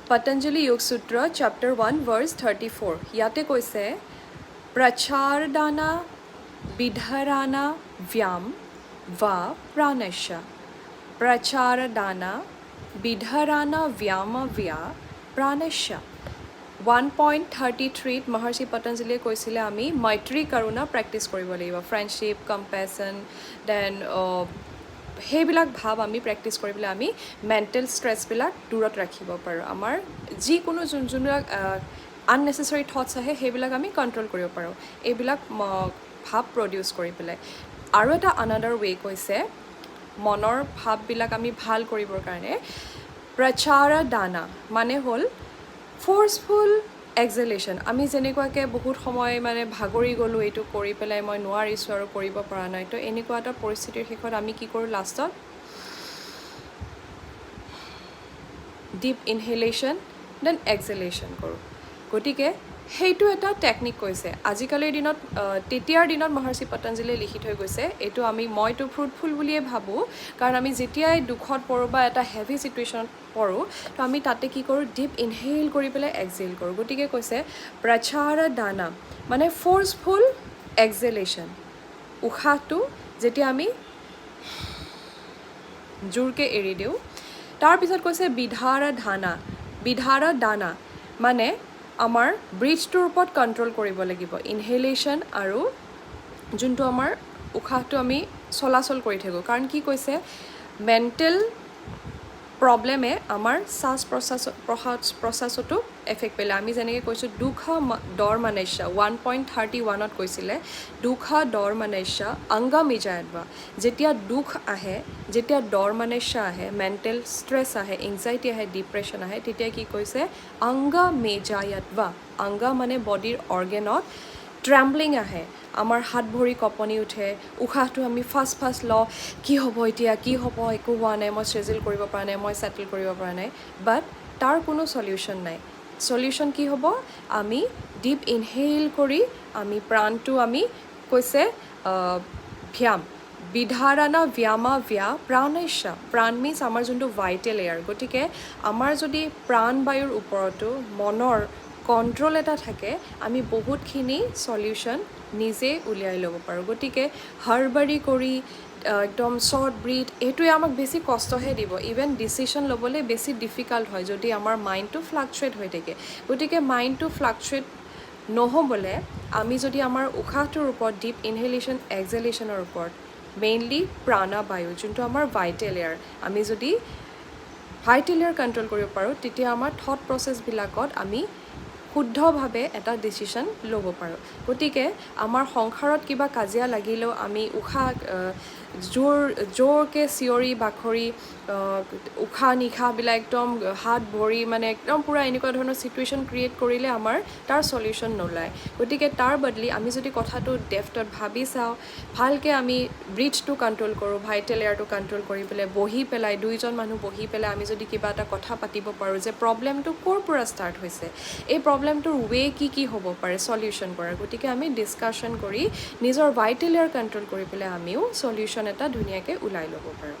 Patanjali Yoga Sutra, chapter 1, verse 34, ইয়াতে কৈছে, প্ৰচাৰদানা বিধৰানা ব্যায়াম বা প্ৰাণস্য। প্ৰচাৰদানা বিধৰানা ব্যায়াম ব্যা প্ৰাণস্য। 1.33ত মহৰ্ষি পতঞ্জলিয়ে কৈছিলে, আমি মৈত্ৰী, কৰুণা প্ৰেক্টিছ কৰিব লাগিব। ফ্ৰেণ্ডশ্বিপ, কম্পেশ্যন, then সেইবিলাক ভাৱ আমি প্ৰেক্টিছ কৰি পেলাই আমি মেণ্টেল ষ্ট্ৰেছবিলাক দূৰত ৰাখিব পাৰোঁ। আমাৰ যিকোনো যোনবিলাক আননেচেচাৰী থটছ আহে, সেইবিলাক আমি কণ্ট্ৰল কৰিব পাৰোঁ এইবিলাক ভাৱ প্ৰডিউচ কৰি পেলাই। আৰু এটা আনাডাৰ ৱে কৈছে মনৰ ভাৱবিলাক আমি ভাল কৰিবৰ কাৰণে, প্ৰচাৰ দানা মানে হ'ল ফ'ৰ্চফুল এক্সেলেশ্যন। আমি যেনেকুৱাকৈ বহুত সময় মানে ভাগৰি গ'লোঁ, এইটো কৰি পেলাই মই নোৱাৰিছোঁ আৰু কৰিব পৰা নাই, তো এনেকুৱা এটা পৰিস্থিতিৰ শেষত আমি কি কৰোঁ? লাষ্টত ডিপ ইনহেলেশ্যন, then এক্সেলেশ্যন কৰোঁ। গতিকে সেইটো এটা টেকনিক কৈছে। আজিকালিৰ দিনত, তেতিয়াৰ দিনত মহৰ্ষি পতঞ্জলিয়ে লিখি থৈ গৈছে। এইটো আমি মইতো ফ্ৰুটফুল বুলিয়ে ভাবোঁ, কাৰণ আমি যেতিয়াই দুখত পৰোঁ বা এটা হেভি চিটুৱেশ্যনত পৰোঁ, তো আমি তাতে কি কৰোঁ? ডিপ ইনহেল কৰি পেলাই এক্সেল কৰোঁ। গতিকে কৈছে, প্ৰচাৰ দানা মানে ফ'ৰ্চফুল এক্সেলেশ্যন, উশাহটো যেতিয়া আমি জোৰকৈ এৰি দিওঁ। তাৰপিছত কৈছে বিধাৰ ধানা, বিধাৰ দানা মানে আমাৰ ব্ৰিথটোৰ ওপৰত কণ্ট্ৰল কৰিব লাগিব। ইনহেলেশ্যন আৰু যোনটো আমাৰ উশাহটো আমি চলাচল কৰি থাকোঁ। কাৰণ কি কৈছে, মেণ্টেল প্ৰব্লেমে আমাৰ শ্বাস প্ৰশ্বাসতো এফেক্ট পেলায়। আমি যেনেকৈ কৈছোঁ, দুখ দৰ মানস্য, 1.31ত কৈছিলে, দুখ দৰ মানস্য অংগমিজায়ত্বা। যেতিয়া দুখ আহে, যেতিয়া দৰ মানস্য আহে, মেণ্টেল ষ্ট্ৰেছ আহে, এংজাইটি আহে, ডিপ্ৰেশ্যন আহে, তেতিয়া কি কৈছে? অংগ মেজায়ত্বা। অংগ মানে বডিৰ অৰ্গেনত ট্ৰেম্বলিং আহে, আমাৰ হাত ভৰি কঁপনি উঠে, উশাহটো আমি ফাষ্ট ফাষ্ট লওঁ, কি হ'ব এতিয়া, কি হ'ব, একো হোৱা নাই, মই চেটেল কৰিব পৰা নাই, মই ছেটেল কৰিব পৰা নাই। বাট তাৰ কোনো চলিউশ্যন নাই। চলিউশ্যন কি হ'ব? আমি ডিপ ইনহেল কৰি আমি প্ৰাণটো আমি কৈছে ব্যায়াম, বিধাৰণা ব্যায়ামা ব্যা প্ৰাণস্য। প্ৰাণ মিনছ আমাৰ যোনটো ভাইটেল এয়াৰ। গতিকে আমাৰ যদি প্ৰাণবায়ুৰ ওপৰতো মনৰ কণ্ট্ৰল এটা থাকে, আমি বহুতখিনি চলিউশ্যন নিজেই উলিয়াই ল'ব পাৰোঁ। গতিকে হাৰবাৰী কৰি একদম শ্বৰ্ট ব্ৰিথ, এইটোৱে আমাক বেছি কষ্টহে দিব। ইভেন ডিচিশ্যন ল'বলৈ বেছি ডিফিকাল্ট হয় যদি আমাৰ মাইণ্ডটো ফ্লাকচুৱেট হৈ থাকে। গতিকে মাইণ্ডটো ফ্লাকচুৱেট নহ'বলৈ আমি যদি আমাৰ উশাহটোৰ ওপৰত, ডিপ ইনহেলেশ্যন এক্সেলেশ্যনৰ ওপৰত, মেইনলি প্ৰাণবায়ু যোনটো আমাৰ ভাইটেল এয়াৰ, আমি যদি ভাইটেল এয়াৰ কণ্ট্ৰল কৰিব পাৰোঁ, তেতিয়া আমাৰ থট প্ৰচেছবিলাকত আমি শুদ্ধভাৱে এটা ডিচিশ্যন ল'ব পাৰোঁ। গতিকে আমাৰ সংসাৰত কিবা কাজিয়া লাগিলেও আমি উশাহ জোৰকৈ চিঞৰি বাখৰি, উশাহ নিশাহবিলাক একদম হাত ভৰি মানে একদম পূৰা এনেকুৱা ধৰণৰ চিটুৱেশ্যন ক্ৰিয়েট কৰিলে আমাৰ তাৰ চলিউশ্যন নোলায়। গতিকে তাৰ বদলি আমি যদি কথাটো ডেফ্টত ভাবি চাওঁ, ভালকৈ আমি ব্ৰিথটো কণ্ট্ৰল কৰোঁ, ভাইটেল এয়াৰটো কণ্ট্ৰল কৰি পেলাই বহি পেলাই, দুইজন মানুহ বহি পেলাই আমি যদি কিবা এটা কথা পাতিব পাৰোঁ যে প্ৰব্লেমটো ক'ৰ পৰা ষ্টাৰ্ট হৈছে, এই প্ৰব্লেমটোৰ ৱে কি কি হ'ব পাৰে চলিউশ্যন কৰাৰ, গতিকে আমি ডিছকাশ্যন কৰি নিজৰ ভাইটেল এয়াৰ কণ্ট্ৰল কৰি পেলাই আমিও চলিউশ্যন এটা ধুনীয়াকৈ ওলাই ল'ব পাৰোঁ।